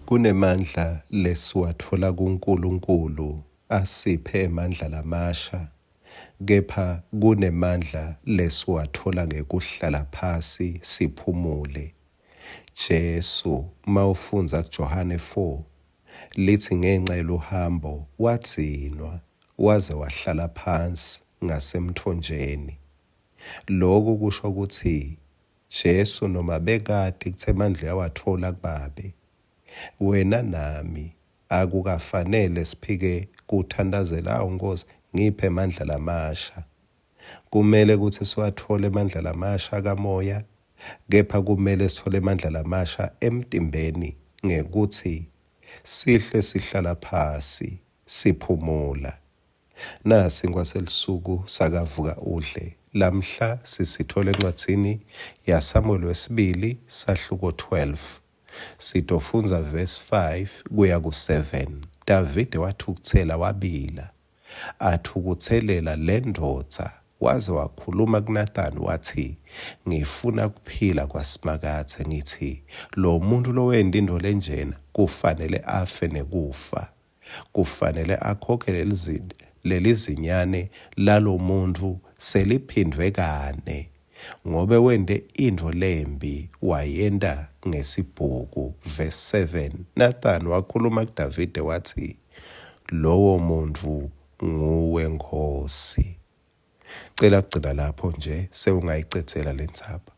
Kunemandla lesiwatfola kuNkulunkulu asiphe emandla lamasha, kepha kunemandla lesiwatfola ngekuhlala phasi siphumule. Jesu mawufundza kuJohane 4 litsi ngenca yeluhambo wadzinwa waze wahlala phansi ngasemtfonjeni. Loku kusho kutsi Jesu noma bekati kutsi emandla uyawatfola kuBabe, wena nami akukafanele siphike kuthantazela, awu Nkhosi, ngiphe emandla lamasha. Kumele kutsi siwathole emandla lamasha kamoya, kepha kumele sithole emandla lamasha emtimbeni ngekutsi sihle sihlala phasi siphumula. Nasi sinkwa selusuku sakavuka udle. Lamhla sisithola encwadzini yaSamuel wesibili sahluko 12. Sitofundza verse 5 kuya ku-7. Davide wathukutsela wabila, atfukutselela lendvodza waze wakhuluma kuNathani watsi, Ngifuna kuphila kwaSimakadze, ngitsi lo muntfu lowenta intfo lenjena kufanele afe nekufa. Kufanele akhokhe lelizinyane lalomuntfu seliphindvwe kane, ngobe wente intfo lembi wayenta ngesibhuku. Verse 7 Nathani wakhuluma kuDavide watsi, Lowo muntfu nguwe nkhosi. Cela kugcina lapho nje sewungayicedzela lendzaba.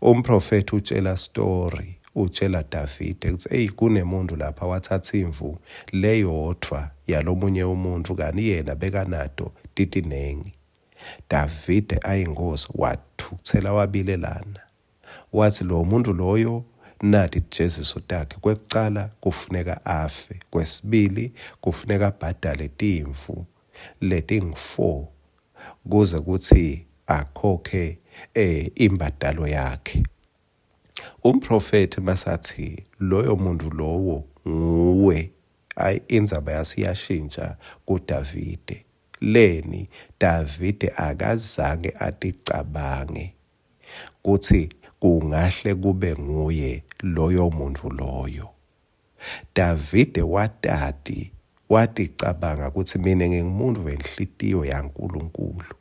Umprofethi utshela story, utshela Davide kutsi eyi kunemuntu lapha wathatha imvu leyodvwa yalomunye umuntu kani yena bekanato titinengi. Davide ayinkosi wathukutsela wabilelana. Watsi lo muntu loyo nati tijeziso takhe. Kwekucala kufuneka afe, kwesibili kufuneka abhadale timvu letingu-4 kuze kutsi akhokhe eh, imbadalo yakhe. Umprofethi masathi loyo muntu lowo nguwe, ayi indzaba yasiyashintsha kuDavide. Leni Davide akazange aticabange kutsi kungahle kube nguye loyo muntu loyo. Davide watati, waticabanga kutsi mine ngingumuntu wenhlitiyo yaNkulunkulu.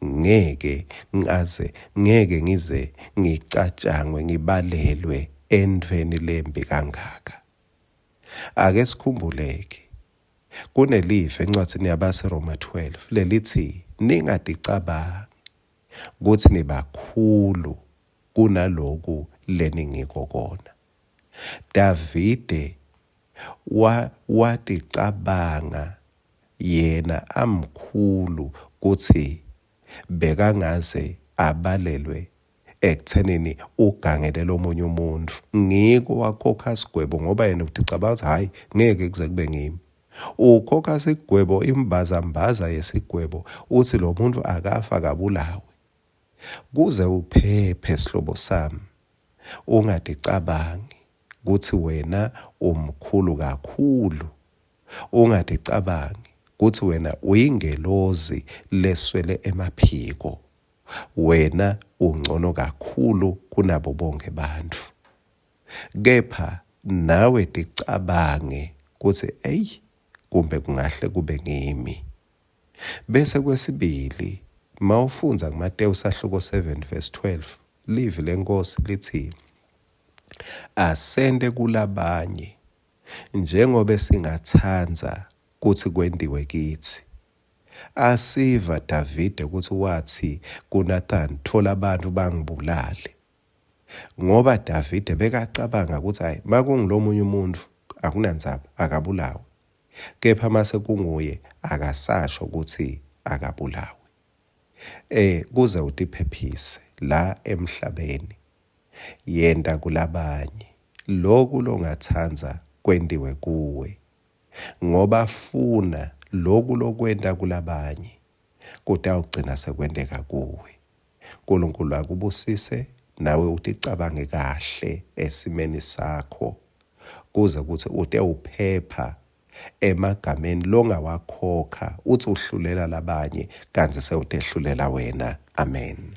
Ngeke ngaze ngeke ngize ngicatshangwe ngibalelwe entfweni lembi kangaka. Ake sikhumbuleke kunelive encwadzini yabaseRoma 12 lelitsi ningaticabangi kutsi nibakhulu kunaloku leningiko kona. Davide wa, waticabanga yena amkhulu kutsi bekangaze abalelwe ekuthenini ugangele lomunye umuntfu. Ngiko wakhokha sigwebo ngoba yena uticabanga ukuthi hhayi ngeke kuze kube ngimi. Ukhokha sigwebo imbazambaza yesigwebo uthi lo muntu akafa akabulawe. Kuze uphephe sihlobo sami Ungaticabangi kutsi wena umkhulu kakhulu. Ungaticabangi kutsi wena uyingelozi leswele emaphiko. Wena ungcono kakhulu kunabo bonkhe bantfu. Kepha nawe ticabange kutsi eyi kumbe kungahle kube ngimi. Bese kwesibili, mawufundza kuMatewu sahluko 7 verse 12, livi leNkosi litsi asente kulabanye njengobe singatsandza kutsi kwentiwe kitsi. Asiva Davide kutsi watsi kuNathani, tfola bantfu bangibulale. Ngoba Davide bekacabanga kutsi hayi makungulomunye umuntfu akunandzaba akabulawe. Kepha mase kunguye akasasho kutsi akabulawe. Eh kuze utiphephise la emhlabeni yenta kulabanye loku longatsandza kwentiwe kuwe ngoba funa loku lokwenta kulabanye kutawugcina sekwenteka kuwe. Nkulunkulu akubusise nawe uticabange kahle esimeni sakho kuze kutsi utewuphepha emagameni longawakhokha utsi uhlulela labanye kantsi sewutehlulela wena. Amen.